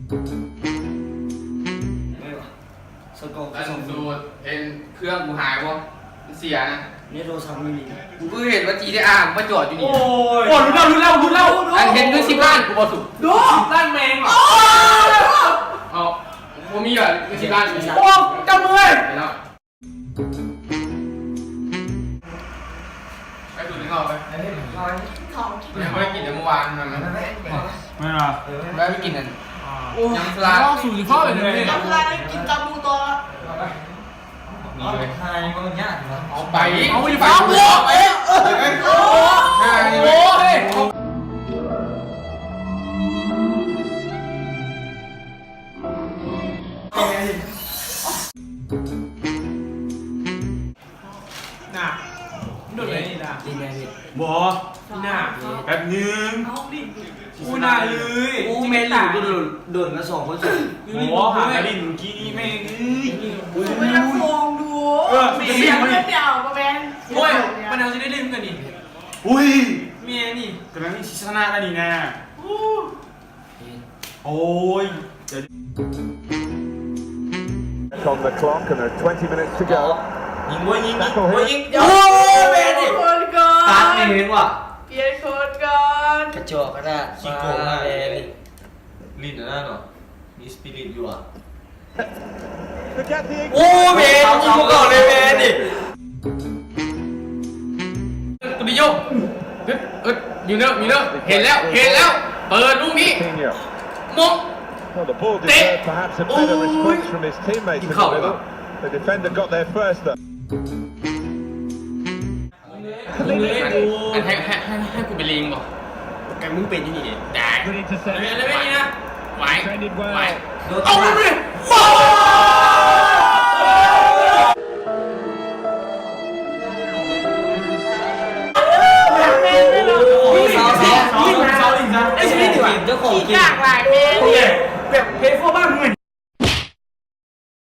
ສະກໍ ແລ້ວສູດເຫັນເຄື່ອງກູຫາຍບໍ່? ມັນເສຍນະ ໃນໂທລະສັບມີ. ກູຄືເຫັນວ່າ ຈີ ທີ ອາ ມາຈອດຢູ່ນີ້. ໂອ້ຍ ໂອ້ ຫຼຸດແລ້ວ ຫຼຸດແລ້ວ ຫຼຸດແລ້ວ. ອັນເຫັນເງິນສິບລ້ານກູບໍ່ສູດ? ໂອ້ ສິບລ້ານແມ່ງຫວາ? ເອົາ ບໍ່ມີຫວາເງິນສິບລ້ານ? ໂອ້ ຈັບມືເວີຍ. ໄປດູດເຂົ້າໄປ. ຍັງບໍ່ໄດ້ກິນແຕ່ມື້ວານນັ້ນນະ. ແມ່ນຫວາ? ບໍ່ໄດ້ກິນອັນ ອ່າ ຍຳສະລາ. ອໍ ສູດເຂົ້າໄປເລີຍ. ຍຳສະລາໄດ້ກິນກັບໝູ່ຕໍ່. ນີ້ເລີຍ. ເອົາໄປ ເອົາໄປ. ໂອ້ຍ. ໜ້າ ໂດນໄດ້ນີ້ນະ. ບໍ່ ໜ້າ ແປັບໜຶ່ງ. ອູ້ ໜ້າເອີຍ. ອູ້ ແມ່ນ ໂດນ ໂດນລະສອງຄົນ. ໂອ້ ຫາກະຫຼິ້ນກີ້ນີ້ແມ່ງເອີຍ. ອູ້ ໄປທາງໂຄງດູ. ເອີ ສຽງເປັນແນວບໍ່ແມ່ນ. ໂອ້ຍ ມັນເອົາຊິໄດ້ຫຼິ້ນກັນນີ້. ອຸ້ຍ ແມ່ນນີ້ ກຳລັງຊິຊະນະແລ້ວນີ້ນະ. ໂອ້ຍ On the clock and there are twenty minutes to go. ຍິງບໍ່ຍິງ ຍິງບໍ່ຍິງ. ໂອ້ຍ ແມ່ນນີ້ ປ່ຽນຄົນກ່ອນ ຕັດນີ້ເຫັນບໍ່? ປ່ຽນຄົນກ່ອນ. ກະຈອກຂະໜາດ ຂີ້ໂກງມາກ. ແມ່ນນີ້ ຫຼິ້ນອັນນັ້ນເນາະ ມີສະປິລິດຢູ່ຫວາ? ໂອ້ ແມ່ນ ຍິງບໍ່ເຂົ້າເລີຍແມ່ນນີ້. ໂຣບິໂຍ ເອີ ຢູ່ເນີ ມີເນີ ເຫັນແລ້ວ ເຫັນແລ້ວ ເປີດລູກນີ້ Coutinho. ມົງ Well, the ball ເຕະ deserved perhaps a better response from his teammates in the middle. The defender got there first, though. ອັນ ອັນໃຫ້ ໃຫ້ ໃຫ້ ໃຫ້ກູໄປເລັງບໍ່? ກະມຶງເປັນຢູ່ນີ້ເດ. ໄດ້ Good interception. ເລີຍ ເລີຍນີ້ນະ ໄວ້ Defended well. ໄວ້ ເອົາເລີຍ. ເຈົ້າຂອງເກມ ແບບເພໂຟບ້ານເງິນ.